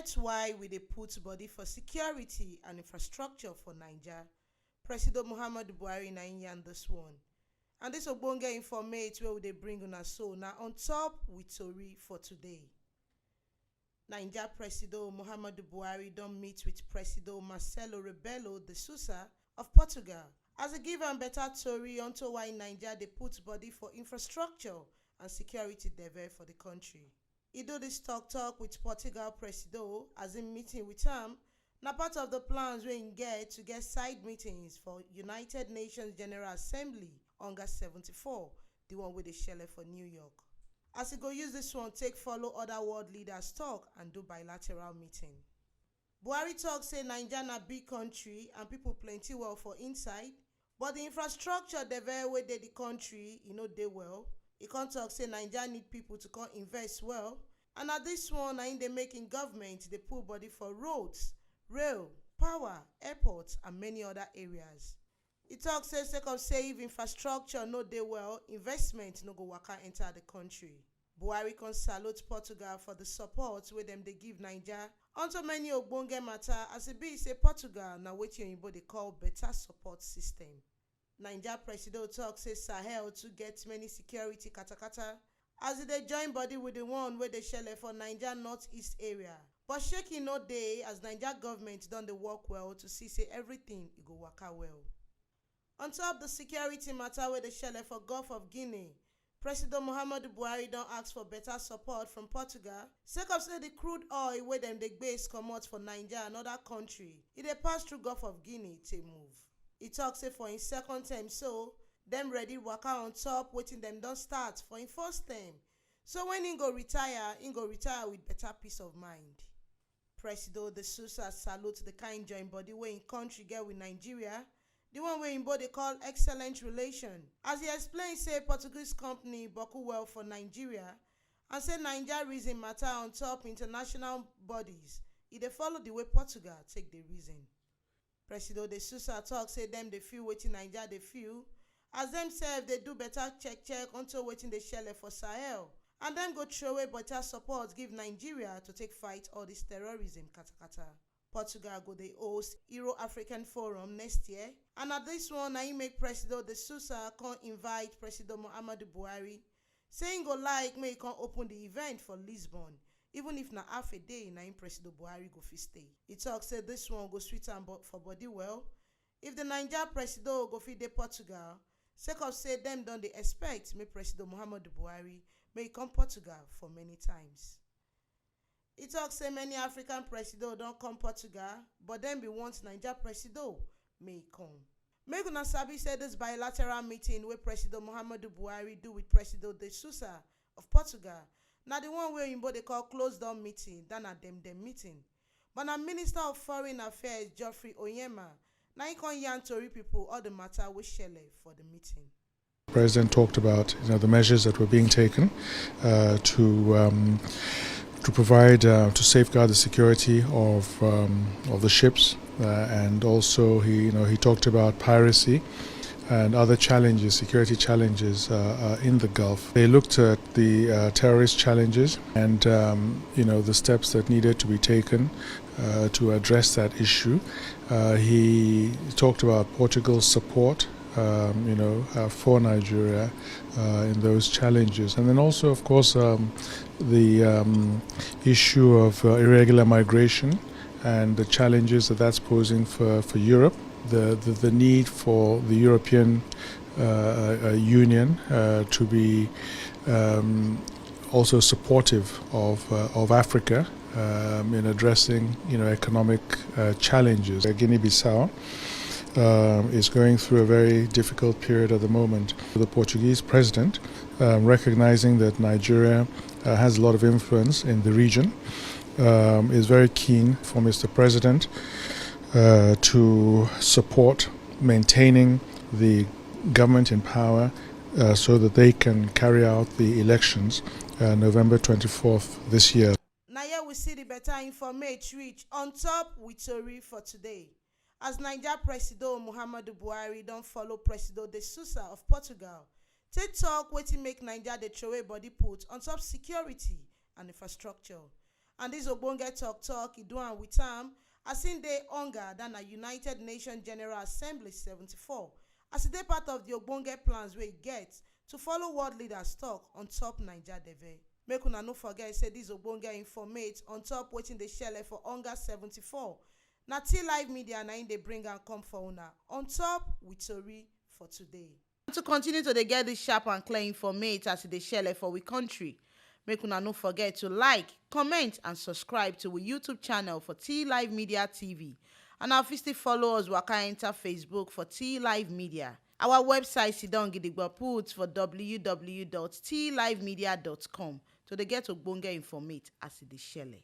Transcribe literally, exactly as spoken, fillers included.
That's why we dey put body for security and infrastructure for Naija. Presido Muhammadu Buhari na im yarn this one. And this ogbonge informate wey we dey bring una so na on top with tori for today. Naija Presido Muhammadu Buhari don meet with Presido Marcelo Rebelo de Sousa of Portugal as e give am better tori unto why Naija dey put body for infrastructure and security deve for the country. E do this talk talk with Portugal Presido as im meeting with am na part of the plans wey im get to get side meetings for United Nations General Assembly Onga seventy-four, the one wey dey shele for New York. As e go use this one take follow other world leaders talk and do bilateral meeting. Buhari talk say Naija na big country and people plenty well for inside, but the infrastructure deve wey dey the country e no dey well. E come talk say Naija need people to come invest well, and na this one na im dey make im government dey put body for roads, rail, power, airports and many other areas. E talk say sake of say if infrastructure no dey well, investment no go waka enter the country. Buhari come salute Portugal for the support wey dem dey give Naija unto many ogbonge matter as e be say Portugal na wetin oyibo dey call better support system. Naija Presido talk say Sahel too get many security katakata as e dey join body with the one wey dey shele for Naija northeast area. But shaking no dey as Naija government don dey work well to see say everything e go waka well. On top the security matter wey dey shele for Gulf of Guinea, President Muhammadu Buhari don ask for better support from Portugal sake of say the crude oil wey dem dey gbase comot for Naija and other country e dey pass through Gulf of Guinea take move. E talk say for im second term so, dem ready waka on top wetin dem don start for im first term. So when im go retire, im go retire with better peace of mind. Presido de Sousa salute the kind join body wey im country get with Nigeria, the one wey im dey call excellent relation, as e explain say Portuguese company boku well for Nigeria and say Naija reason matter on top international bodies. E dey follow the way Portugal take dey reason. Presido de Sousa talk say dem dey feel wetin Naija dey feel, as dem sef dey do better check check unto wetin dey shele for Sahel, and dem go throway better support give Nigeria to take fight all this terrorism katakata. Portugal go dey host Euro African Forum next year, and na this one na im make Presido de Sousa come invite Presido Muhammadu Buhari say im go like make e come open the event for Lisbon, even if na half a day na im Presido Buhari go fit stay. E talk say this one go sweet am bo- for body well if the Naija Presido go fit dey Portugal, sake of say dem don dey expect make Presido Muhammadu Buhari make e come Portugal for many times. E talk say many African Presido don come Portugal, but dem bin want Naija Presido make e come. Make una sabi say this bilateral meeting wey Presido Muhammadu Buhari do with Presido de Sousa of Portugal na the one wey oyibo dey call closed door meeting, that na dem dem meeting. But na Minister of Foreign Affairs Geoffrey Onyema na im come yarn tori people all the matter wey shele for the meeting. President talked about, you know, the measures that were being taken uh, to um, to provide uh, to safeguard the security of um, of the ships, uh, and also he, you know, he talked about piracy and other challenges, security challenges uh, uh, in the Gulf. They looked at the uh, terrorist challenges and um, you know, the steps that needed to be taken uh, to address that issue. Uh, he talked about Portugal's support, um, you know, uh, for Nigeria uh, in those challenges, and then also, of course, um, the um, issue of uh, irregular migration and the challenges that that's posing for, for Europe. The, the, the need for the European uh, uh, Union uh, to be um, also supportive of, uh, of Africa um, in addressing, you know, economic uh, challenges. Guinea-Bissau um, is going through a very difficult period at the moment. The Portuguese president, um, recognizing that Nigeria uh, has a lot of influence in the region, um, is very keen for Mister President uh, to support maintaining the government in power uh, so that they can carry out the elections uh, November twenty-fourth this year. Na here we see the better informate reach on top with tori for today. As Naija Presido Muhammadu Buhari don follow Presido de Sousa of Portugal take talk wetin make Naija dey throway body put on top security and infrastructure. And this ogbonge talk talk, e do am with am as im dey hunger than a United Nations General Assembly seventy-four, as e dey part of the ogbonge plans wey e get to follow world leaders talk on top Naija deve. Make una no forget say this ogbonge informate on top wetin dey shele for hunger seventy-four. Na T Live Media na im dey bring am come for una on top with tori for today. To continue to dey get this sharp and clear informate as e dey shele for we country, make una no forget to like, comment and subscribe to we YouTube channel for T Live Media T V. And our fit still follow us waka enter Facebook for T Live Media. Our website sidon gidigba put for w w w dot t live media dot com to dey get ogbonge informate as e dey shele.